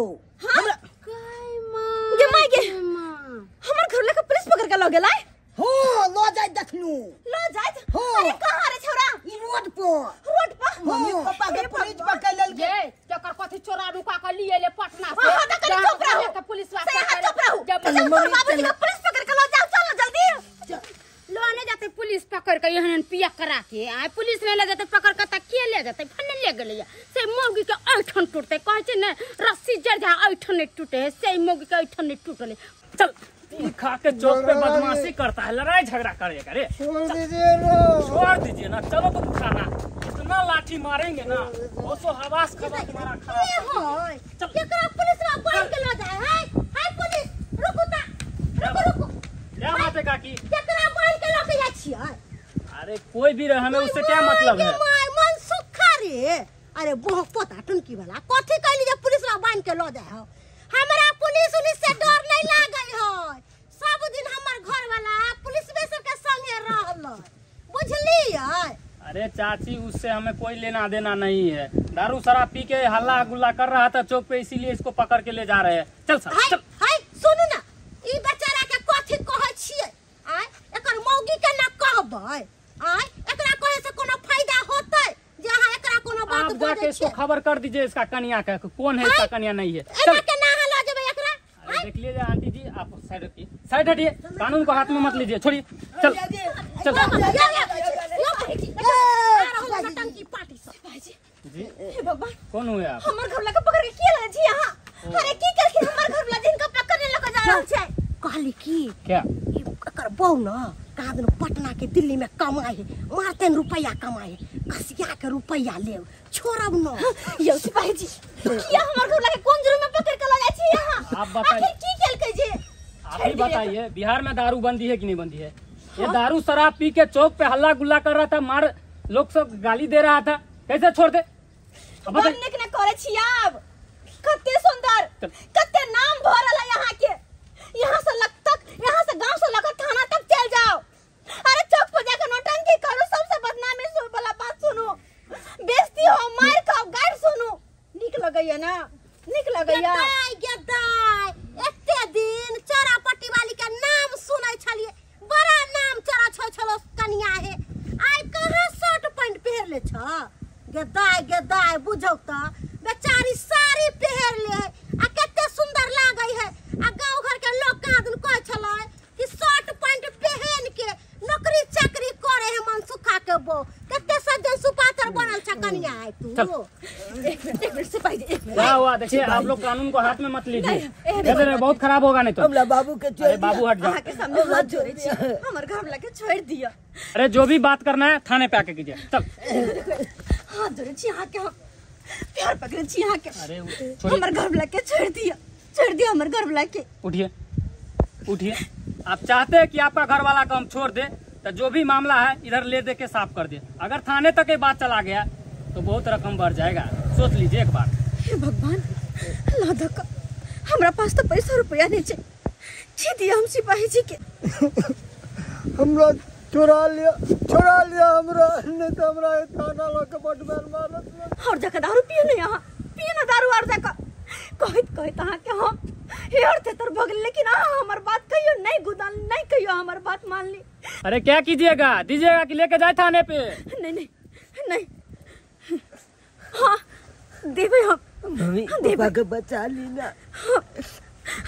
हां गे my गे हमर घर लके पुलिस पकड़ के ल गेलै? हो लो जाय देखलू लो जाय। अरे कहां रे छौरा? ई रोड पर, रोड पर मम्मी पापा के पुलिस पकड़ लेल के जकर कथि चोरा नुका के लिए ले पटना से। हां त कनी चुप रहू के पुलिस से, हां चुप रहू, चल तोर बाबूजी के पुलिस पकड़ के लो जाओ, चल जल्दी लो नहीं जाते पुलिस पकड़ के एहन पिया करा के आ पुलिस नहीं ले जाते पकड़ के त के ले जाते फन्ने ले गेलै से मौगी के ऐठन टूटते कहै छै ने रस्सी जड़ जा ऐठन नहीं टूटे से मौगी के ऐठन नहीं टूटले। चल खा के चौक पे बदमाशी करता है, लड़ाई झगड़ा करेगा रे, छोड़ दीजिए ना, छोड़ दीजिए ना, चलो तुम खाना इतना लाठी मारेंगे ना वो सो हवास खबर तुम्हारा खराब होय। केकरा पुलिस रा बांध के ल जाय है? हाय पुलिस रुकू ता, रुकू रुकू, क्या बात है काकी? केकरा बांध के ल के जाय छियै? अरे कोई भी रहे हमें उससे क्या मतलब है? मन सुखा रे, अरे बोह पोता टुनकी वाला कथि कहली जे पुलिस रा बांध के ल जाय हो? हमरा पुलिस उलिस से डर नहीं लागै है, सब दिन हमर घर वाला पुलिस सब के संगे रहल, बुझलियै? अरे चाची उससे हमें कोई लेना देना नहीं है, दारू शराब पी के हल्ला गुल्ला कर रहा था चौक पे, इसीलिए इसको पकड़ के ले जा रहे हैं। चल सर चल। हाय सुनू ना ई बेचारा के कथि कहै छियै? आय एकर मौगी के ना कहबै, आय एकरा कहे से कोनो फायदा होतै जे अहाँ एकरा कोनो बात आप जाके इसको खबर कर दीजिए इसका कन्या का, कौन है इसका कन्या नहीं है। चल के ना ल जेबै एकरा। अरे देख लीजिए आंटी जी आप साइड हटिए, साइड हटिए, कानून को हाथ में मत लीजिए, छोड़िए, चल चल। जी हे भगवान कौन हुए आप? हमर घर लके पकड़ के के ले छी अहाँ? अरे की करखिन हमर घर वाला जिनका पकड़ने लके जा रहल छै? कहली की क्या एकर बहू न कहाँ दिन पटना के दिल्ली में कमाए है, मारते रुपया कमाए है, कसिया के रुपया ले छोड़ब न। यौ सिपाही जी किया हमर घर लके कोन जुर्म में पकड़ के ल जाय छी अहाँ? आप बताइए आखिर की केलकै जे? आप ही बताइए बिहार में दारू बंदी है कि नहीं बंदी है? ये दारू शराब पी के चौक पे हल्ला गुल्ला कर रहा था, मार लोग सब गाली दे रहा था, कैसे छोड़ दे? बन्ने के करे छी आब, कते सुंदर कते नाम भरल है यहाँ के, यहाँ से लग तक, यहाँ से गांव से लगत थाना तक चल जाओ, अरे चौक पर जाकर नौटंकी करो, सबसे बदनामी सुन वाला बात सुनो, बेइज्जती हो, मार खाओ, गार सुनो, नीक लगैया ना? नीक लगैया? गे दाय एते दिन चोरापट्टी वाली के नाम सुनै छलियै, बड़ा नाम चोरा छो छलो कनिया हे, आइ कहाँ शर्ट पैंट पहिरले छ? गेदाय गेदाय बुझौ त बेचारी साड़ी पहिर ले आ कते सुंदर लागै है। आ गांव घर के लोग कादन कहै छलै कि शर्ट पैंट पहन के नौकरी चाकरी करे है मनसुखा के बो कते सज्जन सुपात्र बनल छ कन्या है तू। एक मिनट सिपाही जी, एक मिनट। क्या हुआ? देखिए आप लोग कानून को हाथ में मत लीजिए, बहुत खराब होगा नहीं तो। हमरा बाबू के छोड़, बाबू हट जाओ, के सामने हाथ जोड़े छी, हमर घर वाला के छोड़ दिया। अरे जो भी बात करना है थाने पे आके कीजिए। चल हाथ जोड़े छी अहाँ के, हम प्यार पकड़े छी अहाँ के। अरे हमर घर वाला के छोड़ दिया, छोड़ दिया हमर घर वाला के। उठिए उठिए, आप चाहते हैं कि आपका घर वाला को हम छोड़ दे तो जो भी मामला है इधर ले दे के साफ कर दे। अगर थाने तक ये बात चला गया तो बहुत रकम बढ़ जाएगा, सोच लीजिए एक बार। हे भगवान, ला धक्का, हमरा पास तो पैसा रुपया नहीं छे, छी दिया हम सिपाही जी के। हमरा चोरा लिया, चोरा लिया हमरा, नहीं तो हमरा थाना लग बटबेर मारत। और जाकर दारू पियो ना, यहाँ पियो ना दारू, और जाकर कहत कहत अहाँ के हम हेर थेतर भऽ गेल, लेकिन अहाँ हमर बात कहियो नहीं गुदाल, नहीं कहियो हमर बात मान ली। अरे क्या कीजिएगा, दीजिएगा कि लेके जाए थाने पे? नहीं नहीं नहीं, हाँ देवे हम, देवा के बचा ली ना।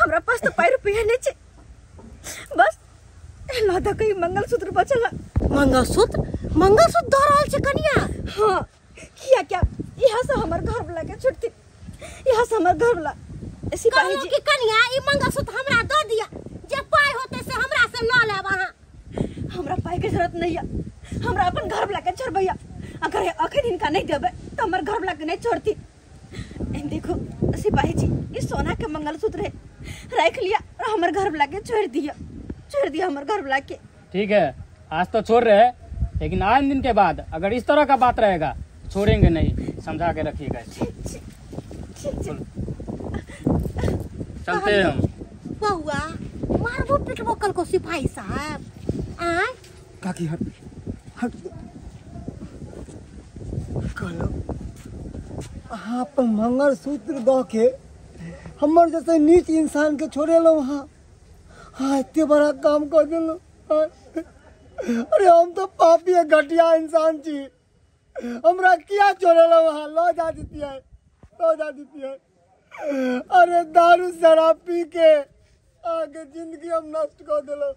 हमरा पास तो पाई रुपया नहीं छे, बस लादा कहीं मंगलसूत्र बचल। मंगलसूत्र? मंगलसूत्र दऽ रहल छै कनिया? हाँ, किया क्या यहाँ से हमर घर वाला के छुटती, यहाँ से हमर घर वाला सिपाही जी की कनिया ई मंगलसूत्र हमरा दऽ दिया, जे पाई होते से हमरा से ल लेब अहाँ। हमरा पाई के जरूरत नहीं है, हमरा अपन घर वाला के छोड़बैया। अगर अखन हिनका नहीं देबै तो हमर घर वाला के नहीं छोड़ती। देखो सिपाही जी, ई सोना के मंगलसूत्र है, रख लिया और हमर घर वाला के छोड़ दिया, छोड़ दिया हमर घर वाला के। ठीक है, आज तो छोड़ रहे हैं, लेकिन आज दिन के बाद अगर इस तरह का बात रहेगा छोड़ेंगे नहीं, समझा के रखिएगा। चलते हैं हम। बउआ मारबो पिटबो कल को सिपाही साहब। आय काकी हट हट, कहलो अहाँ पर मंगलसूत्र दऽ के हमर जैसे नीच इंसान के छोड़े लो वहाँ। हाँ इतने बड़ा काम कर दिलो। अरे हम तो पापी है, घटिया इंसान छी, हमरा किया छोड़े लो वहाँ, लो जा देती है, लो जा देती है। अरे दारू शराब पी के आगे जिंदगी हम नष्ट कर दिलो,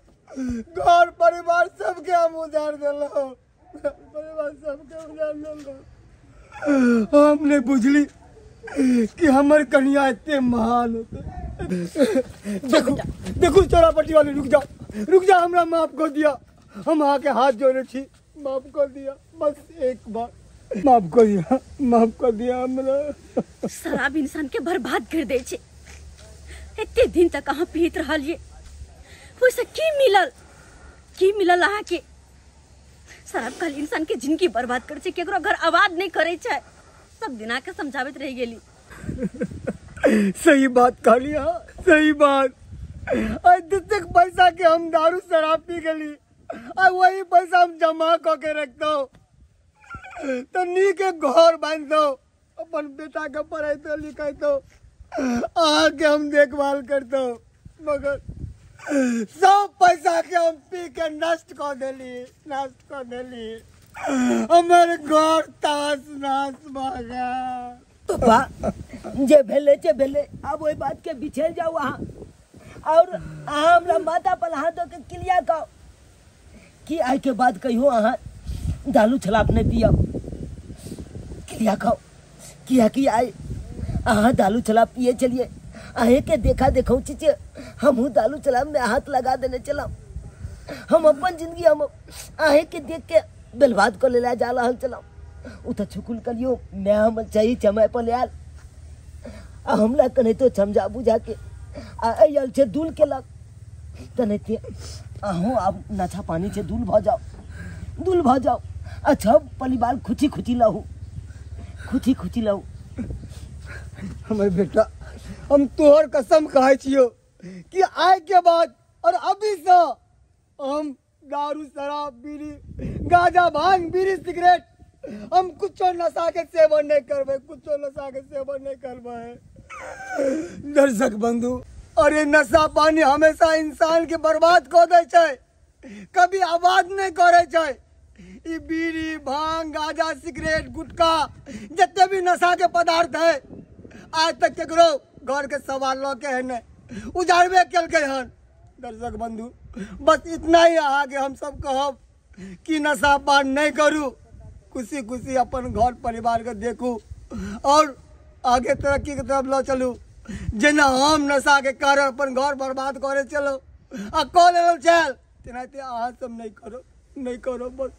घर परिवार सबके हम उजाड़ दिलो, परिवार सबके उजाड़ दिलो। हमने बुझली कि हमर कन्या इतने महान होते। देखो देखो चोरापट्टी वाले, रुक जाओ रुक जाओ, हमरा माफ कर दिया, हम आके हाथ जोड़े छी, माफ कर दिया, बस एक बार माफ कर दिया, माफ कर दिया हमरा। शराब इंसान के बर्बाद कर दे छे। इतने दिन तक अहाँ पीत रहलिए, ओइसे की मिलल, की मिलल अहाँ के? शराब खाली इंसान के जिंदगी बर्बाद कर छे, केकरो घर आबाद नहीं करे छे। सब दिना के समझाबैत रह गेली। सही बात कहलिया, सही बात। आज जितने पैसा के हम दारू शराब पी गेली, आ वही पैसा हम जमा क के रखतो तो नीक घर बांधतो, अपन बेटा के पढ़ैतो लिखैतो, आगे हम देखभाल करतो, मगर सब पैसा के हम पी के नष्ट कर देली, नष्ट कर देली। हमारे घर तास नाश भ गेल। पप्पा जे भेले जे भेले, अब वही बात के बिछेल जाओ अहाँ, और अहाँ हमरा माता पर हाथ धो के क्रिया कहो कि आइ के बाद कहियो अहाँ दारू शराब नहीं पियब। क्रिया खाओ किया कि आइ अहाँ दारू शराब पिए चलिए, अहें के देखा देखो चीचे हमहूँ दारू शराब में हाथ लगा देने चला। हम अपन जिंदगी हम अहें के देख के बर्बाद कर ले जा रहा चला। उ तो छुकुल करियो मैं हम चाहिए समय पर आयल आ हमला कने तो समझा बुझा के आयल छे दूल के लग तने अहूँ आब नशा पानी से दूल भ जाओ, दूल भ जाओ। अच्छा परिवार खुशी खुशी लहू, खुशी खुशी लहू। हमर बेटा, हम तोहर कसम खाइ छियो कि आइ के बाद और अभी से हम दारू शराब बीड़ी गांजा भांग बीड़ी सिगरेट हम कुछो नशा के सेवन नहीं करबै, कुछो नशा के सेवन नहीं करबै। दर्शक बंधु, अरे नशा पानी हमेशा इंसान के बर्बाद कर दै छै, कभी आबाद नहीं करे छै। ई बीड़ी भांग गांजा सिगरेट गुटखा जितने भी नशा के पदार्थ है आज तक केकरो घर के सवाल लऽ के है नहीं उजाड़बे केलकै हन। दर्शक बंधु बस इतना ही आगे हम सब कहब कि नशा पान नहीं करू, खुशी खुशी अपन घर परिवार के देखू और आगे तरक्की के तरफ लऽ चलू। जेना हम नशा के कारण अपन घर बर्बाद करे चलो आ कऽ लेलहुँ चल, तेनाहिते अहाँ सब नहीं करो, नहीं करो बस।